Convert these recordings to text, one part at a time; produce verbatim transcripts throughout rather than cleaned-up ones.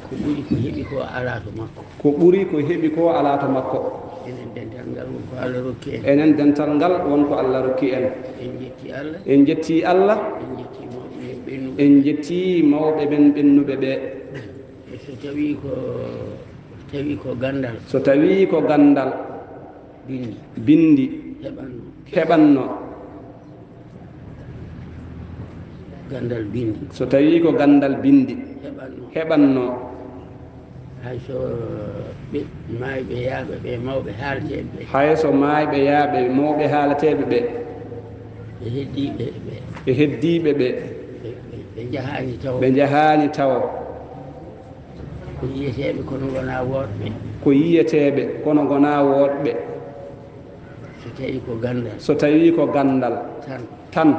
Ko ɓuri ko heɓi ko alaa to makko. Ko ɓuri ko heɓi ko alaa to makko. Enen dental ngal won ko Allah rokki en. Enen dental ngal won ko Allah rokki en. En njetti Allah. En njetti Allah. En njetti mawɓe men ɓennuɓe. En njetti mawɓe men ɓennuɓe ɓe. E so tawi ko, tawi ko ganndal. So tawi ko ganndal. Binndi. Binndi. Heɓanno. Heɓanno. Ganndal binndi. So tawi ko ganndal binndi. Heɓanno. Heɓanno. Hay so ɓe maayɓe yaaɓe ɓe mawɓe haalateeɓe ɓe. Hay so maayɓe yaaɓe mawɓe haalateeɓe ɓe. Ɓe heddiiɓe ɓe. Ɓe heddiiɓe ɓe. Ɓe, ɓe, ɓe njahaani tawo. Ɓe njahaani tawo. Ko yiyeteeɓe kono ngonaa woɗɓe. Ko yiyeteeɓe kono ngonaa woɗɓe. So tawi ko ganndal. So tawi ko ganndal. Tan. Tan.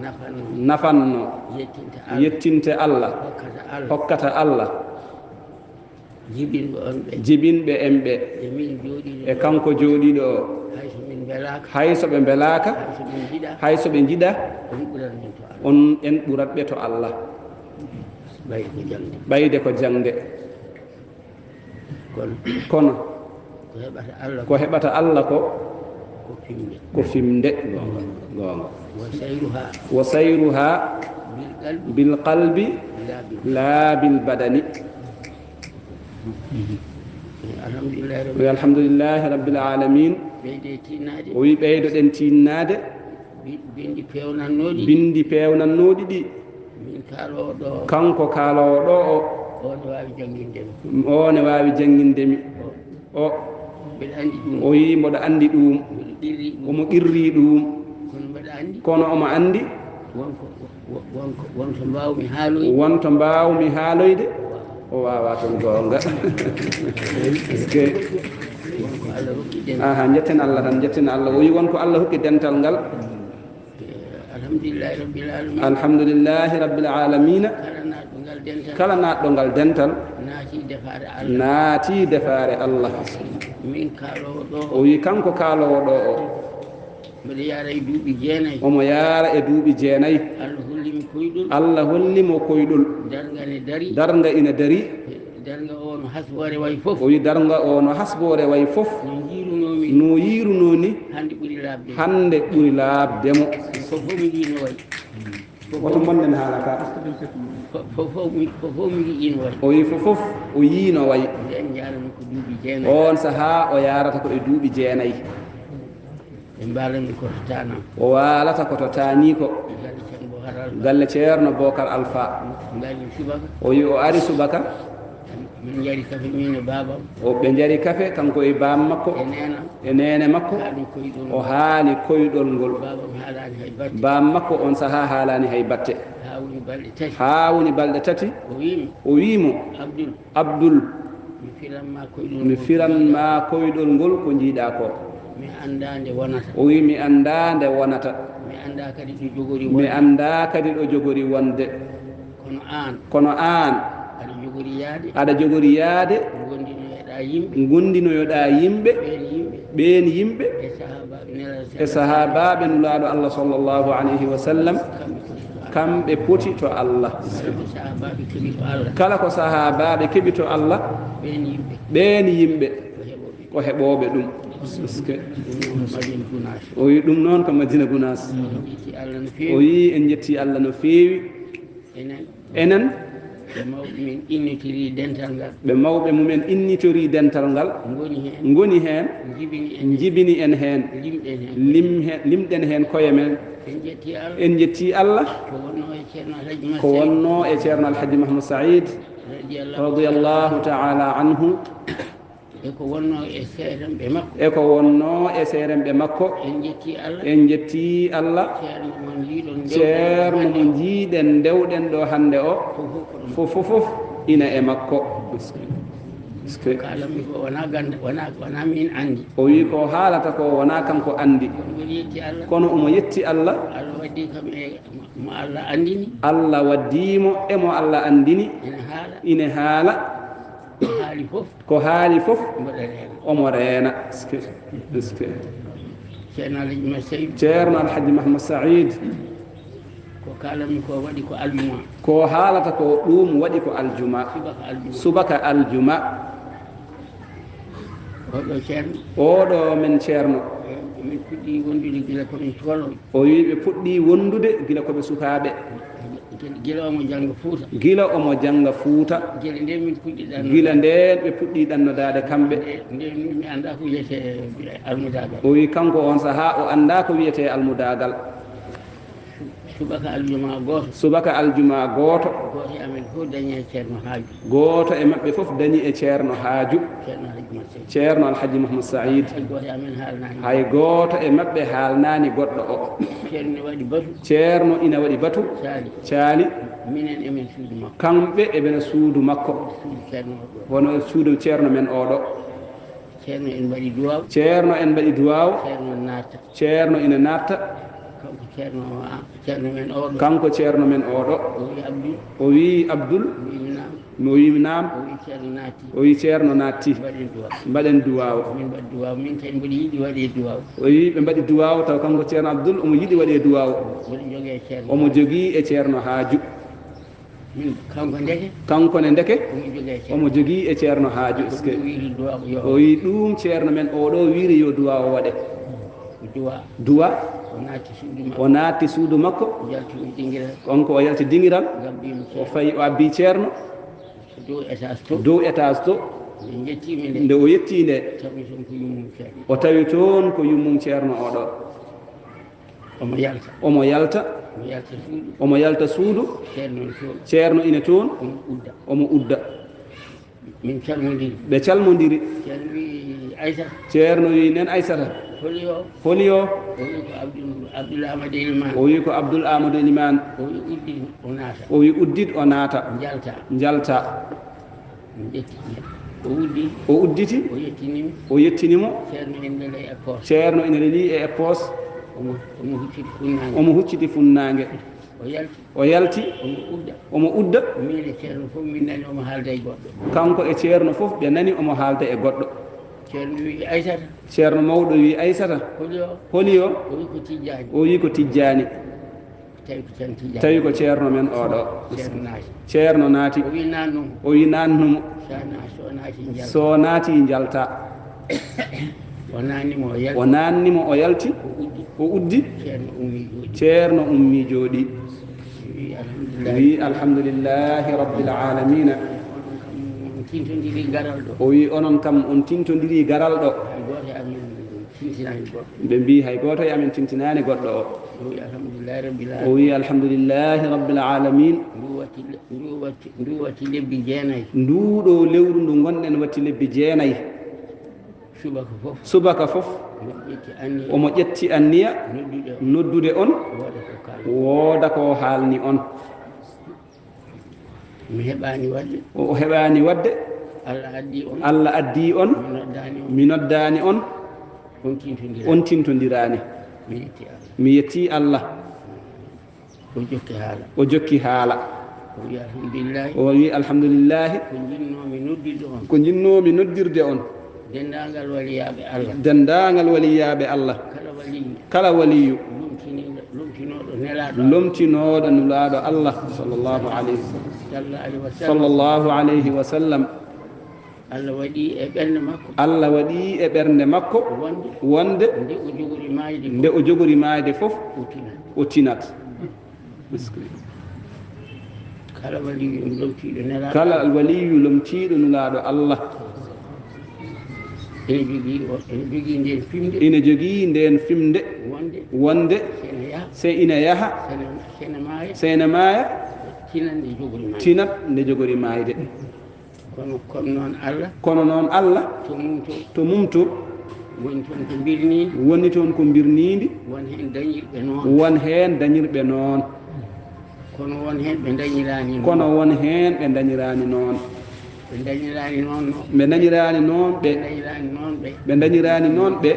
Nafanno. Nafanno. Yettinte Allah. Yettinte Allah. Hokkata Allah. Hokkata Allah. Jibinɓe on ɓe. Jibinɓe en ɓe. E min jooɗiiɗo E ɗo. Kanko jooɗiiɗo o. Hay so min mbelaaka. Hay so ɓe mbelaaka. Hay so ɓe njiɗa. Hay so ɓe njiɗa. On ɓurat min to Allah. On en ɓurat ɓe to Allah. Ɓayde ko jaŋde. Ɓayde ko jaŋde. Kono. Kono. Ko heɓata Allah Ko ko. Heɓata Allah ko. Ko fimde. Ko fimde. Goonga. Goonga. Wa sayruha. Wa sayruha. Bil qalbi. Bil qalbi. La bil. La bil badani. Alhamdulillahi rabbil. Wi alhamdulillahi rabbil alamin. Ɓeyde tinnaade. O wi ɓeydoɗen tinnaade. Bi-, binndi peewnannooɗi. Binndi peewnannooɗi ɗi. Min kaaloowo ɗo. Kanko kaaloowo ɗo o. O ne waawi jannginde mi. O ne waawi jannginde mi. O. O. Mbeɗa anndi ɗum. O wi mboɗo anndi ɗum. Mboɗo qirri ɗum. Omo qirri ɗum. Kono mbeɗa anndi. Kono omo anndi. Wonko, wo-, wonko, wonto mbaawmi haaloyde. Wonto mbaawmi haaloyde. O waawaa toon goonga. Est-ce que. Wonko Allah hokki dental. Aha, njetten Allah tan, njetten Allah. O wi wonko Allah hokki dental ngal. Alhamdulillahi rabbil alamin. Alhamdulillahi rabbil alamina. Kala naatɗo ngal dental. Kala naatɗo ngal dental. Naati defaare Allah. Naati defaare Allah. Min kaaloowo ɗo. O wi kanko kaaloowo ɗo o. Mbeɗa yaara e duuɓi jeenayi. Omo yaara e duuɓi jeenayi. Allah holli mi koyɗol. Allah holli mo koyɗol. Darnga ne dari. Darnga ina dari. Darnga o no hasboore wayi fof. O wi darnga o no hasboore wayi fof. No yiirunoo mi. No yiirunoo ni. Hannde ɓuri laaɓde. Hannde ɓuri laaɓde mo. Fof fof mi yiino wayi. Woto mbonnen haala ka. Fof, fof, fof mi, fof fof mi yiino wayi. O wi fof fof o yiino wayi. Nden njaarami ko duuɓi jeenayi. On sahaa o yaarata ko e duuɓi jeenayi. Ɓe mbaalanmi ko to Taana. O waalata ko to Taani ko. Galle Ceerno Bookar Alfa. Galle Ceerno Bookar Alfa. Mbaali subaka. O wi o ari subaka. Min njari kafe min e baabam. O, ɓe njari kafe kanko e baam makko. E neene. E neene makko. Haali koyɗol. O haali koyɗol ngol. Baabam haalaani hay batte. Baam makko on sahaa haalaani hay batte. Haa woni balɗe tati. Haa woni balɗe tati. O wi mi. O wi mo. Abdul. Abdul. Mi firan ma koyɗol ngol. Mi firan ma koyɗol ngol ko njiiɗaa ko. Mi anndaa nde wonata. O wi mi anndaa nde wonata. Mi anndaa kadi ɗo jogori wonde. Mi anndaa kadi ɗo jogori wonde. Kono aan. Kono aan. Aɗa jogori yaade. Aɗa jogori yaade. Ngonndinoyoɗaa yimɓe. Ngonndinoyoɗaa yimɓe. Ɓeen yimɓe. Ɓeen yimɓe. E sahaabaaɓe Nelaaɗo. E sahaabaaɓe Nulaaɗo Allah sallallahu alayhi wa sallam. Kamɓe poti to Allah. Kamɓe poti to Allah. Kala ko sahaabaaɓe keɓi to Allah. Kala ko sahaabaaɓe keɓi to Allah. Ɓeen yimɓe. Ɓeen yimɓe. Ko heɓooɓe. Ko heɓooɓe ɗum. Est-ce que. Ɗum noon ko Madina Gunaas. O wi ɗum noon ko Madina Gunaas. En njetti Allah no feewi. O wi en njetti Allah no feewi. Enen. Enen. Ɓe mawɓe men innitori dental ngal. Ɓe mawɓe mumen innitori dental ngal. Ngoni heen. Ngoni heen. Njibini en. Njibini en heen. Limɗen heen. Lim he-, limɗen heen koye men. En njetti Allah. En njetti Allah. Ko wonnoo e Ceerno Alhaji Mahmoud Saïd. Ko wonnoo e Ceerno Alhaji Mahmoud Saïd. Radiyallahu ta'ala anhu. E ko wonnoo e seerenɓe makko. E ko wonnoo e seerenɓe makko. En njetti Allah. En njetti Allah. Ceerno mo njiiɗon ndewɗen Ceerno mo hannde o. Njiiɗen ndewɗen ɗo hannde o. Fof, fof ko ɗum. Fof, fof, fof ina e makko. Est-ce que. Kaalanmi ko wonaa gannda, wonaa, wonaa miin anndi. O wi ko haalata ko wonaa kanko anndi. Kono mboɗo yetti Allah. Kono omo yetti Allah. Allah waddi kam e mo Allah anndini. Allah waddi mo e mo Allah anndini. Ina haala. Ina haala. Ko haali fof. Ko haali fof. Mboɗo reena. Omo reena. Est-ce que, est-ce que. Ceerno Alhaji Mahmoud Saïd. Ceerno Alhaji Mahmoud Saïd. Ko kaalanmi ko waɗi ko aljuma. Ko haalata ko ɗum waɗi ko aljuma. Subaka aljuma. Subaka aljuma. Oɗo ceerno. Oɗo men ceerno. Eh, min puɗɗi wondude gila ko min colon. O wi ɓe puɗɗi wondude gila ko ɓe sukaaɓe. Gila omo jannga Fuuta. Gila omo jannga Fuuta. Gila nde min puɗɗi ɗanno. Gila ndeen ɓe puɗɗi ɗannodaade kamɓe. Nde, nde mi annda ko wiyetee almudaagal. O wi kanko on sahaa o annda ko wiyetee almudaagal. Subaka aljuma gooto. Subaka aljuma gooto. Gooto e amen fof dañi e ceerno haaju. Gooto e maɓɓe fof dañi e ceerno haaju. Ceerno Alhaji Mat Seydi. Ceerno Alhaji Mahmud Saïd. Hay gooto e amen haalnaani. Hay gooto e maɓɓe haalnaani goɗɗo o. Ceerno ina waɗi batu. Ceerno ina waɗi batu. Caali. Caali. Minen e men suudu makko. Kamɓe e ɓena suudu makko. Suudu ceerno o ɗo. Hono suudu ceerno men o ɗo. Ceerno en mbaɗi duwaaw. Ceerno en mbaɗi duwaaw. Ceerno naata. Ceerno ina natta. Kanko ceerno o, a, ceerno men o ɗo. Kanko ceerno men o ɗo. O wi Abdul. O wi Abdul. O wi mi naam. Mi wi mi naam. O wi ceerno naatti. O wi ceerno naatti. Mbaɗen duwaaw. Mbaɗen duwaaw. Min mbaɗi duwaaw. Min kay mboɗo yiɗi waɗee duwaaw. O wi ɓe mbaɗi duwaaw taw kanko ceerno Abdul omo yiɗi waɗee duwaaw. Mboɗo jogii e ceerno. Omo jogii e ceerno haaju. Min, kanko ndeke. Kanko ne ndeke. Omo jogii e ceerno. Omo jogii e ceerno haaju. Ko ɗum wiyri duwaaw yo. O wi ɗum ceerno men o ɗo wiyri yo duwaaw o waɗe. Duwa. Duwa. O naatti suudu makko. O naatti suudu makko. Yalti o dingiral. Kanko o yalti dingiral. Gabbiima ceerno. O fayi o abbi ceerno. Dow étage to. Dow étage to. Nde njettiimi nde. Nde o yetti nde. Tawi toon ko yummum ceerno. O tawi toon ko yummum ceerno o ɗo. Omo yalta. Omo yalta. Omo yalta suudu. Omo yalta suudu. Ceerno ne toon. Ceerno ina toon. Omo udda. Omo udda. Min calmondiri. Ɓe calmondiri. Ceerno wi Aysata. Ceerno wi nen Aysata. Holi o? Holi o? O wi ko Abdul, Abdul Amadou Elimane. O wi ko Abdul Amadou Elimane. O wi uddit o naata. O wi uddit o naata. Njalta. Njalta. Mi ƴetti. O uddi. O udditi. O yettinimi. O yettinimo. Ceerno en leli e poos. Ceerno ina leli e poos. Omo, omo hucciti funnaange. Omo hucciti funnaange. O yalti. O yalti. Omo udda. Omo udda. Miin e ceerno fof min nani omo haalda e goɗɗo. Kanko e ceerno fof ɓe nani omo haalda e goɗɗo. Ceerno wi Aysata. Ceerno mawɗo wi Aysata. Holi o? Holi o? O wi ko Tijjaani. O wi ko Tijjaani. Tawi ko ceerno Tijjaani. Tawi ko ceerno men o ɗo. Ceerno naati. Ceerno naati. O wi naannumo. O wi naannumo. So a naati, so a naati njalta. O naannimo o yalti. O naannimo o yalti. O uddi. O uddi. Ceerno ummi jooɗi. Ceerno ummi jooɗi. Wi alhamdulillahi. Wi alhamdulillahi rabbil alamina. Onon kam on tintondiri garal ɗo. O wi onon kam on tintondiri garal ɗo. Hay gooto e amen tintinaani goɗɗo. Ɓe mbi hay gooto e amen tintinaani goɗɗo o. O wi alhamdulillahi rabbil alamina. O wi alhamdulillahi rabbil alamin. Ndu watti le-, ndu watti, ndu watti lebbi jeenayi. Nduɗo lewru ndu ngonɗen watti lebbi jeenayi. Subaka fof. Subaka fof. Omo ƴetti anniya. Omo ƴetti anniya. Noddude on. Noddude on. Wooda ko kaal. Wooda ko haalni on. Mi heɓaani waɗde. O, o heɓaani waɗde. Allah addi on. Allah addi on. Mi noddaani on. Mi noddaani on. On tintondiraani. On tintondiraani. Mi yetti Allah. Mi yetti Allah. O jokki haala. O jokki haala. O wi alhamdulillahi. O wi alhamdulillahi. Ko njinnoomi noddirde on. Ko njinnoomi noddirde on. Denndaangal waliyaaɓe Allah. Denndaangal waliyaaɓe Allah. Kala waliyu. Kala waliyu. Lomtiniiɗo, lomtinooɗo nelaaɗo Allah. Lomtinooɗo nulaaɗo Allah, sallallahu alayhi wa sallam. Sallallahu alayhi wa sallam. Sallallahu alayhi wa sallam. Allah waɗi e ɓernde makko. Allah waɗi e ɓernde makko. Wonde. Wonde. Nde o jogori maayde fof. Nde o jogori maayde fof. O tinat. O tinat. Kala waliyu lomtiiɗo nelaaɗo. Kala waliyu lomtiiɗo nulaaɗo Allah. Ene jogii o, ene jogii ndeen fimde. Ene jogii ndeen fimde. Wonde. Wonde. Sene yaha. Se ina yaha. Sene, sene maaya. Sene maaya. Tinat nde jogori maayde. Tinat nde jogori maayde. Kono, kono noon Allah. Kono noon Allah. To mum to. To mum to. Woni toon ko mbirniindi. Woni toon ko mbirniindi. Won heen dañirɓe noon. Won heen dañirɓe noon. Kono won heen ɓe dañiraani noon. Kono won heen ɓe dañiraani noon. Ɓe dañiraani noon no. Ɓe dañiraani noon ɓe. Ɓe dañiraani noon ɓe. Ɓe dañiraani noon ɓe.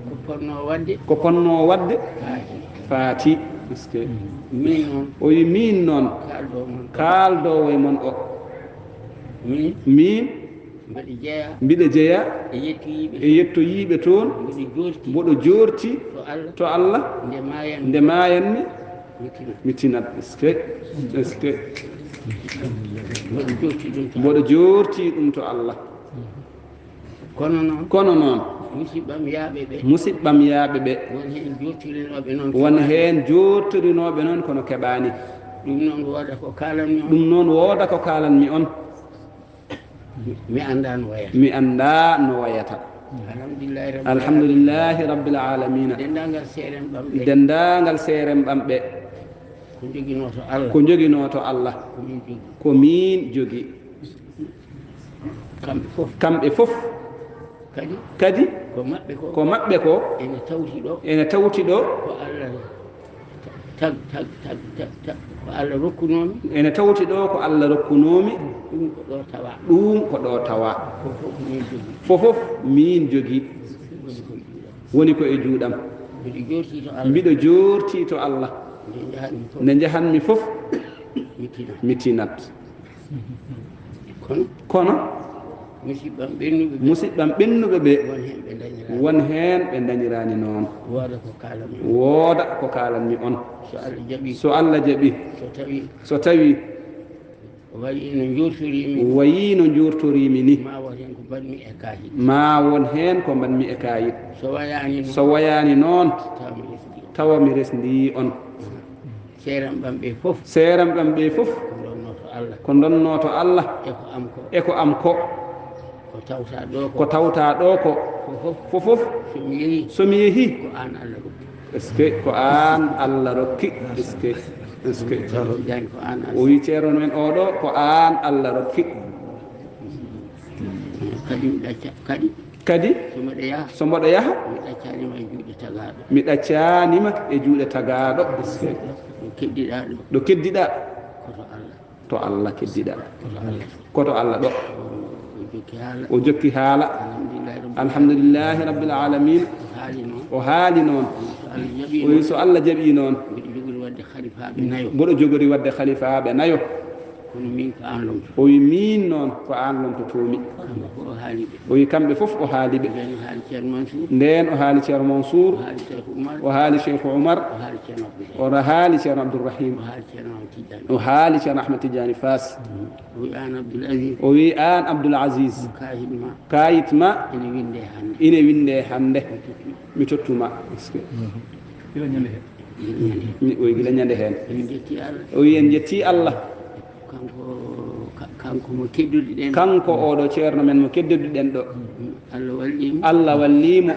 Ko potnoo waɗde. Ko potnoo waɗde. Faati. Faati. Est-ce que. Miin noon. O wi miin noon. Kaaldoowo mon. Kaaldoowo e mon o. Miin. Miin. Mbeɗa jeyaa. Mbiɗa jeyaa. E yettoyiiɓe. E yettoyiiɓe toon. Mboɗo joorti. Mboɗo joorti. To Allah. To Allah. Nde maayanmi. Nde maayanmi. Mi tinat. Est-ce que? Est-ce que? Mboɗo joorti ɗum to Allah. Kono noon, kono noon, musiɓɓam yaaɓe ɓe, musiɓɓam yaaɓe ɓe, won heen joortirinooɓe noon, won heen joortirinooɓe noon kono keɓaani. Ɗum noon wooda ko kaalanmi on. Ɗum noon wooda ko kaalanmi on. Mi anndaa no wayata. Mi anndaa no wayata. Alhamdulillahi rabbil, alhamdulillahi rabbil alamina. Denndaangal seeremɓam ɓe, denndaangal seeremɓe, ko njoginoo to Allah, ko njoginoo to Allah, ko min jogi. Ko min jogi. Kamɓe fof. Kamɓe fof. Kadi, kadi, ko maɓɓe ko, ko maɓɓe ko, ene tawti ɗo, ene tawti ɗo, ko Allah tag-, tag-, tag-, tag-, tag-, ko Allah rokkunoomi. Ene tawti ɗo ko Allah rokkunoomi. Ɗum ko ɗo tawa. Ɗum ko ɗo tawa. Fof fof min jogi. Fof fof min jogi. Woni ko e juuɗam. Woni ko e juuɗam. Mbiɗo joorti to Allah. Mbiɗo joorti to Allah. Nde njahatmi fof. Nde njahatmi fof. Mi tinat. Mi tinat. Kono, kono, musiɓɓam ɓennuɓe ɓe, musiɓɓam ɓennuɓe ɓe, won heen ɓe ndañiraani, won heen ɓe ndañiraani noon. Wooda ko kaalanmi on. Wooda ko kaalanmi on. So Allah jaɓi. So Allah jaɓi. So tawi. So tawi. Wayi no njoortoriimi. Wayi no njoortoriimi ni. Ma won heen ko mbaɗmi e kaayit. Ma won heen ko mbaɗmi e kaayit. So wayaani noon. So wayaani noon. Tawa mi resndi. Tawa mi resndi on. Seeramɓam ɓe fof. Seeramɓam ɓe fof. Ko ndonnoo to Allah. Ko ndonnoo to Allah. E ko am ko. E ko am ko. Ko tawta ɗo ko. Ko tawta ɗo ko. Fof fof. Fof fof. So mi yehi. So mi yehi. Ko aan Allah rokki. Est-ce que? Ko aan Allah rokki. Est-ce que? Est-ce que? Ceerno Tijaani, ko aan Allah. O wi ceerno men oɗo, ko aan Allah rokki. Kadi mi ɗacca, kadi. Kadi? So mboɗo yaha. So mboɗo yaha? Mi ɗaccaani ma e juuɗe tagaaɗo. Mi ɗaccaani ma e juuɗe tagaaɗo. Est-ce que? Ɗo keddiɗaa ɗo. Ɗo keddiɗaa. Koto Allah. To Allah keddiɗaa. Koto Allah. Koto Allah ɗo. O jokki haala. O jokki haala. Alhamdulillahi rabbil, alhamdulillahi rabbil alamin. O haali noon. O haali noon. So Allah jaɓi noon. O wi so Allah jaɓi noon. Mbiɗo jogori waɗde khalifaaɓe nayo. Mboɗo jogori waɗde khalifaaɓe nayo. Kono miin ko aan lomto. O wi miin noon ko aan lomtotoomi. Kamɓe fof o haali ɓe. O wi kamɓe fof o haali ɓe. Ndeen o haali Ceerno Mansour. Ndeen o haali Ceerno Mansour. O haali Cheikh Oumar. O haali Cheikh Oumar. O haali Ceerno Abdoul Aziz. O haali Ceerno Abdoul Rahim. O haali Ceerno Ahmed Tidiane. O haali Ceerno Ahmed Tidiane Fass. O wi aan Abdoul Aziz. O wi aan Abdoul Aziz. Kaayit ma. Kaayit ma. Ene winndee hannde. Ene winndee hannde. Mi tottuma. Mi tottuma. Est-ce que? Gila ñande heen. Gila ñande heen. Mi, o wi gila ñande heen. En njetti Allah. O wi en njetti Allah. Kanko, ka-, kanko mo kedduɗen. Kanko oɗo ceerno men mo kedduɗen ɗo. Allah walli mo. Allah walli mo.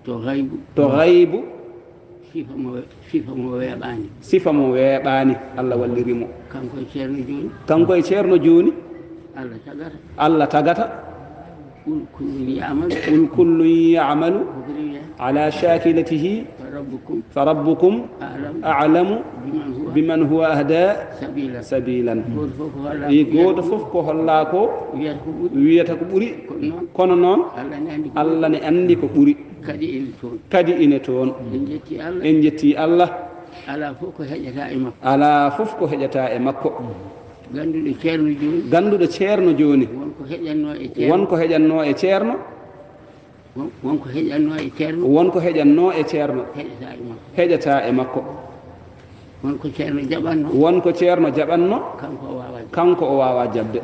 To gaybu. To gaybu. Sifa mo, sifa mo weeɓaani. Sifa mo weeɓaani. Allah walliri mo. Kanko e ceerno jooni. Kanko e ceerno jooni. Allah tagata. Allah tagata. قل كل يعمل. قل كل يعمل. Ko ko rewi heen. على شاكلته. فربكم. فربكم أعلم. أعلم. بمن هو. بمن هو أهدى. سبيلا. سبيلا. Gooto fof ko holla. E ko gooto fof ko holla ko. Wiyata ko ɓuri. Wiyata ko ɓuri. Kono noon. Kono noon. Allah ne anndi ko ɓuri. Allah ne anndi ko ɓuri. Kadi ene toon. Kadi ene toon. En njetti Allah. En njetti Allah. Alaa fof ko heƴata e makko. Alaa fof ko heƴata e makko. Gannduɗo ceerno jooni. Gannduɗo ceerno jooni. Won ko heƴatnoo e ceerno. Won ko heƴatnoo e ceerno. Won, won ko heƴatnoo e ceerno. Won ko heƴatnoo e ceerno. Heƴata e makko. Heƴata e makko. Won ko ceerno jaɓatnoo. Won ko ceerno jaɓatnoo. Kanko o waawaa jaɓde. Kanko o waawaa jaɓde.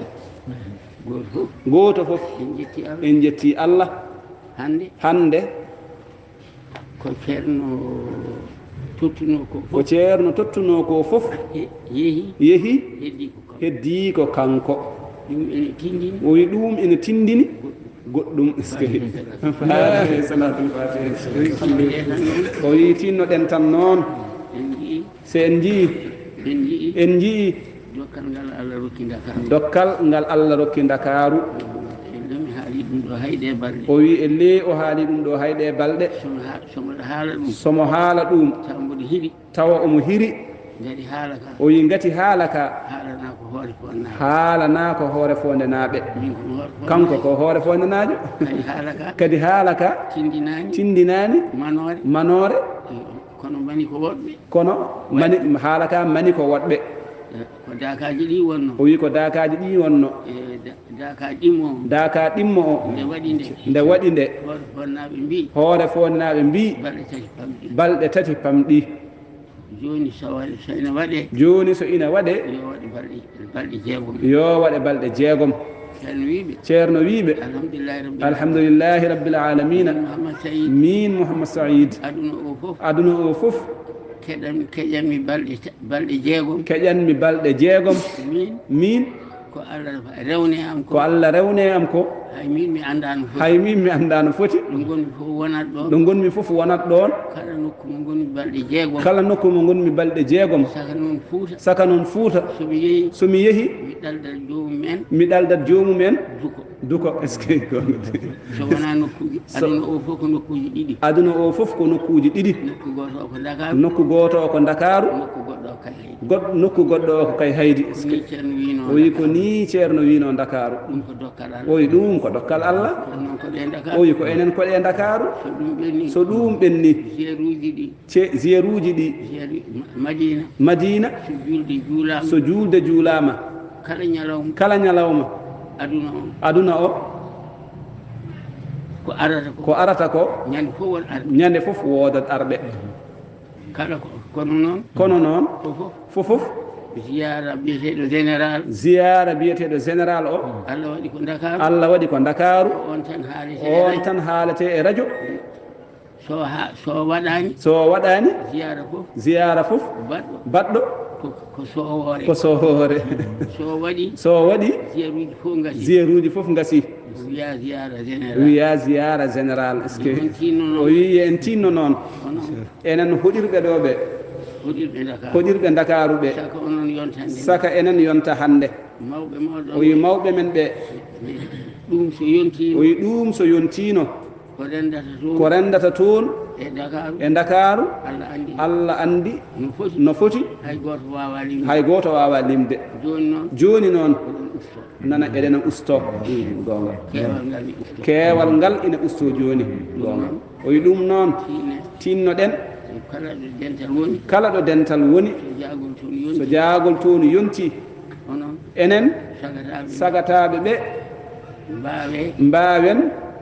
Gooto fof. Gooto fof. En njetti Allah. En njetti Allah. Hannde. Hannde. Ko ceerno tottunoo ko fof. Ko ceerno tottunoo ko fof. Ye-, yehi. Yehi. Heddii ko kanko. Heddii ko kanko. Ɗum ene tindini. O wi ɗum ene tindini. Goɗɗum. Goɗɗum. Est-ce que? Faatiha, salaatul faatiha. O wi tinnoɗen tan noon. En njii. So en njii. En njii. En njii. Dokkal ngal Allah rokki Ndakaaru. Dokkal ngal Allah rokki Ndakaaru. Ellee mi haalii ɗum ɗo hay ɗee balɗe. O wi ellee o haalii ɗum ɗo hay ɗee balɗe. So mi ha-, so mboɗo haala ɗum. So mo haala ɗum. Tawa mboɗo hiɗi. Tawa omo hiɗi. Ngati haala ka. O wi ngati haala ka. Haalanaa ko hoore Foondenaaɓe. Haalanaa ko hoore Foondenaaɓe. Min ko mi hoore Foondenaajo. Kanko ko hoore Foondenaajo. Kadi haala ka. Kadi haala ka. Tindinaani. Tindinaani. Manoore. Manoore. Kono mani ko woɗɓe. Kono mani, haala ka mani ko woɗɓe. Eh, ko daakaaji ɗi wonno. O wi ko daakaaji ɗi wonno. Eh, da-, daaka ɗimmo o. Daaka ɗimmo o. Nde waɗi nde. Nde waɗi nde. Hoore Foondenaaɓe mbii. Hoore Foondenaaɓe mbii. Balɗe tati pamɗi. Balɗe tati pamɗi. Jooni so wa-, so ina waɗee. Jooni so ina waɗee. Yo waɗe balɗe, balɗe jeegom. Yo waɗe balɗe jeegom. Ceerno wii ɓe. Ceerno wii ɓe. Alhamdulillahi rabbil Alhamdulillahi rabbil alamina. Min Mouhammad Saïd. Min Mouhammad Saïd. Aduna o fof. Aduna o fof. Keɗan-, keƴanmi balɗe ta-, balɗe jeegom. Keƴanmi balɗe jeegom. Min. Min. Ko Allah rewne am ko. Ko Allah rewne am ko. Hay min mi anndaa no foti. Hay min mi anndaa no foti. Ɗo ngonmi fof wonat ɗoon. Ɗo ngonmi fof wonat ɗoon. Kala nokku mo ngonmi balɗe jeegom. Kala nokku mo ngonmi balɗe jeegom. Saka noon Fuuta. Saka noon Fuuta. So mi yehi. So mi yehi. Mi ɗaldat joomum en. Mi ɗaldat joomum en. Duko. Duko, est-ce que ko? So wonaa nokkuuji. So aduna o fof ko nokkuuji ɗiɗi. Aduna o fof ko nokkuuji ɗiɗi. Nokku gooto o ko Ndakaaru. Nokku gooto o ko Ndakaaru. Nokku goɗɗo o ko Kayhayɗi. Goɗ-, nokku goɗɗo o ko Kayhayɗi. Ko nii Ceerno wiinoo. O wi ko nii Ceerno wiinoo Ndakaaru. Ɗum ko dokkal Allah. O wi ɗum ko dokkal Allah. Kono noon ko ɗe Ndakaaru. O wi ko enen ko ɗe Ndakaaru. So ɗum ɓenni. So ɗum ɓenni. Ziyaruuji ɗi. Ce-, ziyaruuji ɗi. Ziyaru-, Ma-, Madiina. Madiina. So juulde juulaama. So juulde juulaama. Kala ñalawma. Kala ñalawma. Aduna o. Aduna o. Ko arata ko. Ko arata ko. Ñande fof won arɓe. Ñande fof woodat arɓe. Kala ko, kono noon. Kono noon. Fof fof. Fof fof. Ziyaara biyeteeɗo général. Ziyaara biyeteeɗo général o. Allah waɗi ko Ndakaaru. Allah waɗi ko Ndakaaru. Ko on tan haaletee e rajo. On tan haaletee e rajo. So ha-, so waɗaani. So waɗaani. Ziyaara fof. Ziyaara fof. Baɗɗo. Baɗɗo. Ko, ko sowoore. Ko sowoore. So waɗi. So waɗi. Ziyaruuji fof ngasi. Ziyaruuji fof ngasi. Wiya ziyaara général. Wiya ziyaara général. Est-ce que? Yo en tinno noon. O wi en tinno noon. Kono. Enen hoɗirɓe ɗo ɓe. Hoɗirɓe Ndakaaru. Hoɗirɓe Ndakaaru ɓe. Saka onon yonta hannde. Saka enen yonta hannde. Mawɓe mawɗo. O wi mawɓe men ɓe. Ɗum so yontiino. O wi ɗum so yontiino. Ko renndata toon. Ko renndata toon. E Ndakaaru. E Ndakaaru. Allah anndi. Allah anndi. No foti. No foti. Hay gooto waawaa limde. Hay gooto waawaa limde. Jooni noon. Jooni noon. Oɗon ustoo. Nana eɗen usto. Goonga. Keewal ngal ina usto. Keewal ngal ina usto jooni. Goonga. O wi ɗum noon. Tinne. Tinnoɗen. Kala ɗo dental woni. Kala ɗo dental woni. So jaagol toon yonti. So jaagol toon yonti. Onon. Enen. Sagataaɓe. Sagataaɓe ɓe. Mbaawe. Mbaawen.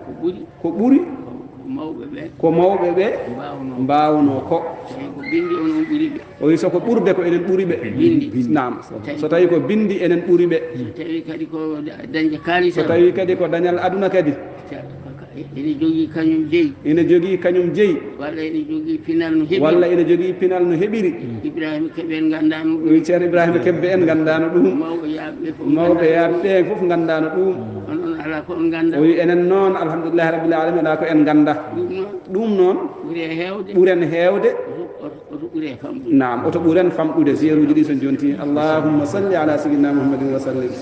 Ko ɓuri. Ko ɓuri. Ko, ko mawɓe ɓe. Ko mawɓe ɓe. Mbaawnoo. Mbaawnoo ko. Tawi ko binndi onon ɓuri ɓe. O wi so ko ɓurde ko enen ɓuri ɓe. Binndi. Naam. So tawi ko binndi enen ɓuri ɓe. So tawi kadi ko da-, dañde kaalis. So tawi kadi ko dañal aduna kadi. Ene jogii kañum jeyi. Ene jogii kañum jeyi. Walla ene jogii pinal no heɓiri. Walla ene jogii pinal no heɓiri. Ibrahima Kebe en nganndaano ɗum. Wi Ceerno Ibrahima Kebe en nganndaano ɗum. Mawɓe yaaɓe ɓe fof. Mawɓe yaaɓe ɓe fof nganndaano ɗum. Onon alaa ko on nganndaa. O wi enen noon, alhamdulillahi rabbil alamin, alaa ko en nganndaa. Ɗum noon. Ɗum noon. Ɓuri e heewde. Ɓuren heewde. Oto, oto, oto ɓuri e famɗude. Naam, oto ɓuren famɗude. Ziyaruuji ɗi so jonti. Allahumma salli ala sayyidina Muhammadin wa sallim.